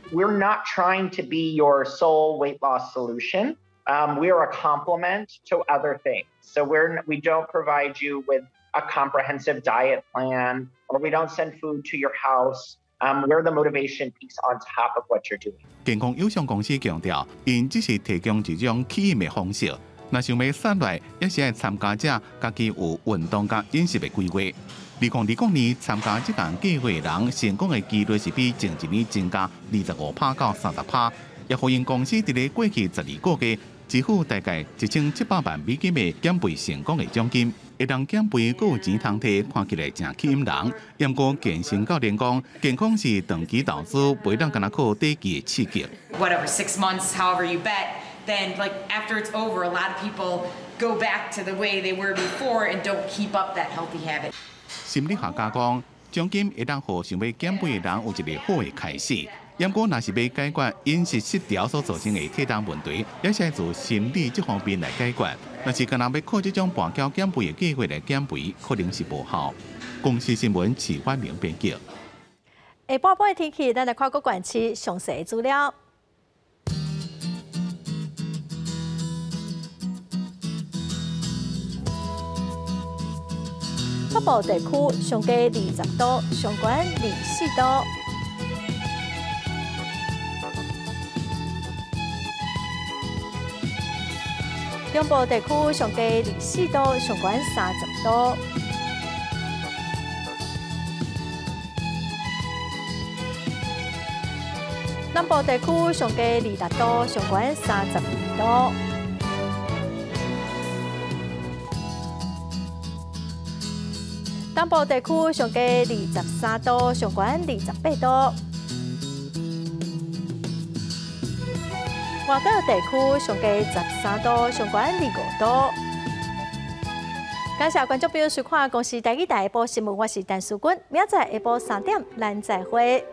We're not trying to be your sole weight loss solution. We are a complement to other things. So we don't provide you with a comprehensive diet plan, or we don't send food to your house. We're the motivation piece on top of what you're doing. 健康有賞公司強調，𪜶只是提供一種吸引的方式。若想欲瘦落，也是愛參加者家己有運動佮飲食的規劃。2020年參加這項計劃的人，成功的幾率是比前一年增加25%到30%，也予𪜶公司佇咧過去12個月支付大概1700萬美金的減肥成功的獎金。會當減肥，閣有錢通提，看起來誠吸引人。毋過健身教練講，健康是長期投資，袂當干焦靠短期的刺激。 Whatever, 6 months, however you bet, then like after it's over, a lot of people go back to the way they were before and don't keep up that healthy habit. 心理學家講，獎金會當予想欲減肥的人有一個好的開始。毋過，若是欲解決飲食失調所造成的體重問題，也是愛從心理這方面來解決。若是干焦欲靠這種跋筊減肥的計劃來減肥，可能是無效。公視新聞齊婉玲編輯。下半晡的天氣，咱來看各縣市詳細資料。北部地區上低20度，上懸24度。中部地區上低24度，上懸30度。南部地區上低26度，上懸32度。東部地區上低23度，上懸28度。外島地區上低13度，上懸25度。感謝觀眾朋友收看《公視台語台》下晡新聞，我是陳淑君，明仔載下晡3點，咱再會。